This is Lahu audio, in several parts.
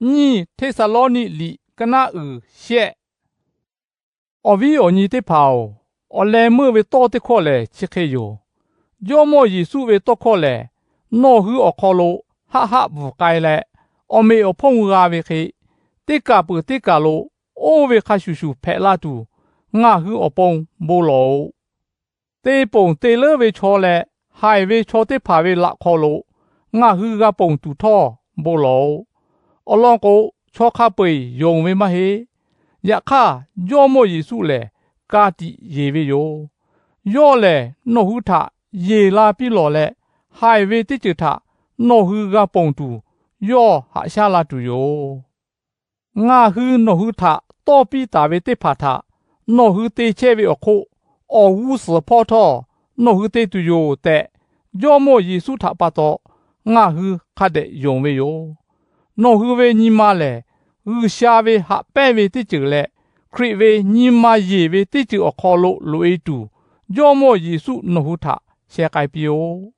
Nyiˇ Hteˇsaˍlawˇniˆ liꞈ ka naˆ uiˍ shehˆ. Awˬ viˉ awˬ nyi teˇ hpaˍ-oˬ, awˬ leh meuˇ ve tawˇ teˇ hkawˇ lehˬ chi hk'e yoˬ. Jawˇmawˇ Yeˍsuˆ ve tawˇ hkawˇ lehˬ, nawˬ hui awˬ hk'aw lo haˆ haˆ bvuhˬ k'ai leh, awˬ meꞈ awˬ hponˇ g'a ve hk'e, teˇ kaˬ peuˬ teˇ kaˬ lo oˇ ve hk'a shuˍ shuˍ hpehꞈ la tuˬ, ngaˬ hui awˬ pon bon lawˬ-oꞈ. Te ponˬ te leuˉ ve chaw leh haiˬ ve chaw teˇ hpaˍ ve laꞈ hk'aw lo ngaˬ hui g'a ponˬ tuˬ htawˇ bon lawˬ-oꞈ. Awˬ lawn k'o, chaw hk'a peu-eˬ yonˍ ve maˇ heˆ. Yaꞈ hk'aˇ, Jawˇmawˇ Yeˍsuˆ lehˬ ka tiꞈ yeˬ ve yoˬ. Yawˇ lehˬ nawˬ hui htaꞈ yeˬ la piˇ lawˬ leh, haiˬ ve teˇ ceuˬ htaꞈ nawˬ hui g'a ponˬ tuˬ yawˇ haꞈ shaˉ la tuˬ yoˬ. Ngaˬ hui nawˬ hui htaꞈ tawˇ piˇ taˍ ve teˇ hpaˍ htaꞈ nawˬ hui te chehˇ ve awˬ hk'oˆ, awˬ g'uˇ suhˍ hpawˇ htawˇ nawˬ hui te tuˬ yoˬ tehꞈ, Jawˇmawˇ Yeˍsuˆ htaꞈ pa taw ngaˬ hui hk'a dehꞈ yonˍ ve yoˬ. Nawˬ hui ve nyi ma lehˬ, G'uiˬsha ve haꞈ pehnˇ ve teˇ ceuˬ leh Hkriꞈ ve nyi ma yeˬ ve teˇ ceuˬ awˬ hk'aw lo loꞈ-e tuˬ, Jawˇmawˇ Yeˍsuˆ nawˬ hui htaꞈ sheh k'ai piˇ-oˆ.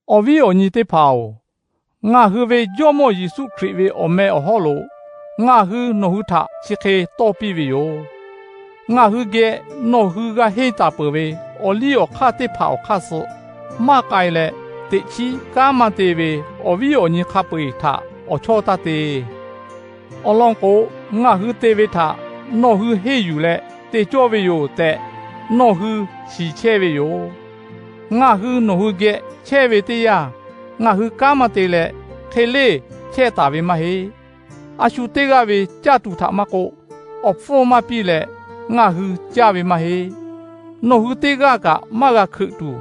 Awˬ viˉ awˬ nyi teˇ hpaˍ-oˬ, ngaˬ hui ve Jawˇmawˇ Yeˍsuˆ Hkriꞈ ve awˬ meh awˬ hawˉ lo ngaˬ hui nawˬ hui htaꞈ chi hk'e tawˇ piˇ ve yoˬ. Ngaˬ hui geh nawˬ hui g'a henˇ taˍ peuˬ ve awˬ liˇ awˬ hk'aˇ teˇ hpaˍ awˬ hk'aˇ suh maˇ k'ai leh, teꞈ chiˉ kanˉ maˇ te ve awˬ viˉ awˬ nyi hk'a peu-eˬ htaꞈ awˬ chawˇ taˇ te. Awˬ lawn k'o, ngaˬ hui te ve htaꞈ nawˬ hui henˇ yuˬ leh te cawˇ ve yoˬ tehꞈ, nawˬ hui shiˍ chehˇ ve yoˬ. Ngaˬ hui nawˬ hui geh chehˇ ve teˇ yanˇ, ngaˬ hui kanˉ maˇ te leh hk'e leˇ chehˇ taˍ ve maˇ heˆ. A shu teˇ g'aˇ ve caˇ tuˬ htaꞈ maˇ k'oˆ, awˬ hpfuhˇ maˇ piˇ leh ngaˬ hui caˇ ve maˇ heˆ. Nawˬ hui teˇ g'aˇ kaꞈ maˇ g'a hkeuꞈ tuˬ,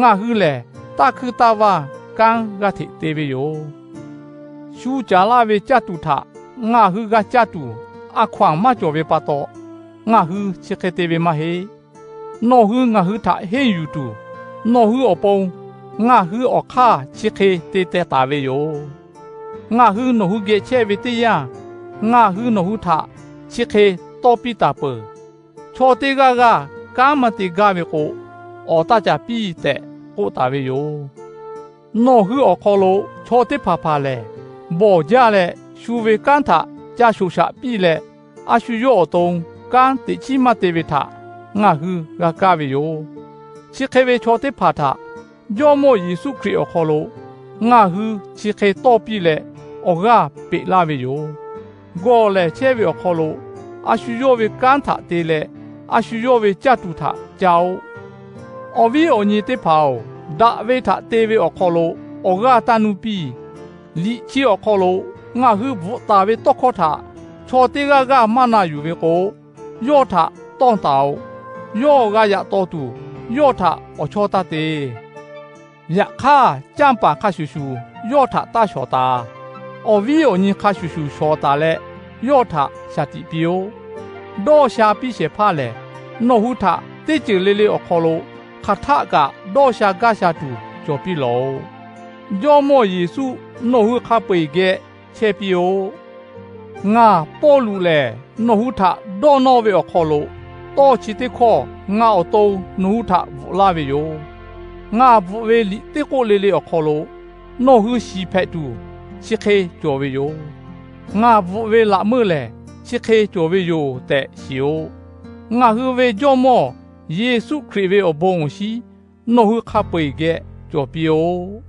ngaˬ hui lehˬ taˇ hkuiˇ taˇ vaˇ kanˉ g'aˇ hteꞈ te ve yoˬ. Shu caˍ laˇ ve caˇ tuˬ htaꞈ ngaˬ hui g'a caˇ tuˬ a hkaw-anˬ maˇ cawˬ ve pa taw, ngaˬ hui chi hk'e te ve maˇ heˆ. Nawˬ hui ngaˬ hui htaꞈ henˇ yuˬ tuˬ, nawˬ hui awˬ pon ngaˬ hui awˬ hk'aˇ chi hk'e te teh taˍ ve yoˬ. Ngaˬ hui nawˬ hui geh chehˇ ve teˇ yanˇ, ngaˬ hui nawˬ hui htaꞈ chi hk'e tawˇ piˇ taˍ peuˬ. Chaw teˇ g'aˇ g'aˇ kanˉ maˇ te gaˇ ve k'o, awˍ taˇ caˍ piˇ tehꞈ k'oˆ taˍ ve yoˬ. Nawˬ hui awˬ hk'aw lo chaw teˇ hpaˍ hpaˍ lehˬ, bawˬ jaˇ leh shu ve kanˉ htaꞈ ca shoꞈ shaꞈ piˇ leh, a shu yawˇ awˬ to kanˉ teꞈ chiˉ maˇ te ve htaꞈ ngaˬ hui g'a kaˇ ve yoˬ. Chi hk'e ve chaw teˇ hpaˍ htaꞈ Jawˇmawˇ Yeˍsuˆ Hkriꞈ awˬ hk'aw lo ngaˬ hui chi hk'e tawˇ piˇ leh awˬ g'aˇ peꞈ laˇ ve yoˬ. Gawˬ lehˬ chehˇ ve awˬ hk'aw lo a shu yawˇ ve kanˉ htaꞈ te leh, a shu yawˇ ve caˇ tuˬ htaꞈ ca-oˆ. Awˬ viˉ awˬ nyi teˇ hpaˍ-oˬ, daꞈ ve htaꞈ te ve awˬ hk'aw lo awˬ g'aˇ taˇ nuˇ piˇ. Liꞈ chi awˬ hk'aw lo ngaˬ hui bvuhꞈ taˍ ve tawˇ hkawˇ htaꞈ chaw teˇ g'aˇ g'aˇ maˇ na yuˬ ve k'o, yawˇ htaꞈ tawˇ taˍ-oꞈ. Yawˇ g'a yaꞈ taw tuˬ, yawˇ htaꞈ awˬ chawˇ taˇ te. Yaꞈ hk'aˇ, canˇ paˍ hk'a shuˍ shuˍ yawˇ htaꞈ taˇ shawˍ taˍ. Awˬ viˉ awˬ nyi hk'a shuˍ shuˍ shawˍ taˍ leh, yawˇ htaꞈ shaˍ tiꞈ piˇ-oˆ. Dawˇ sha piˇ shehˍ hpaˇ lehˬ, nawˬ hui htaꞈ teˇ ceuˬ le le awˬ hk'aw lo hk'aˬ htaˆ kaꞈ dawˇ sha gaˇ sha tuˬ cawˬ piˇ lawˬ-oꞈ. Jawˇmawˇ Yeˍsuˆ nawˬ hui hk'a peu-eˬ geh chehˇ piˇ-oˆ. Ngaˬ Pawˇluꞈ lehˬ, nawˬ hui htaꞈ dawˇ nawˇ ve awˬ hk'aw lo tawˇ chi teˇ hkawˇ ngaˬ awˬ to nawˬ hui htaꞈ bvuhꞈ laˇ ve yoˬ. Ngaˬ bvuhꞈ ve liꞈ teˇ k'oˆ le le awˬ hk'aw lo nawˬ hui shiˍ hpehꞈ tuˬ chi hk'e cawˬ ve yoˬ. Ngaˬ bvuhꞈ ve laꞈ meuˇ lehˬ, chi hk'e cawˬ ve yoˬ tehꞈ shiˍ-oꞈ. Ngaˬ hui ve Jawˇmawˇ Yeˍsuˆ Hkriꞈ ve awˬ bon awˬ shinˉ nawˬ hui hk'a peu-eˬ geh cawˬ piˇ-oˆ.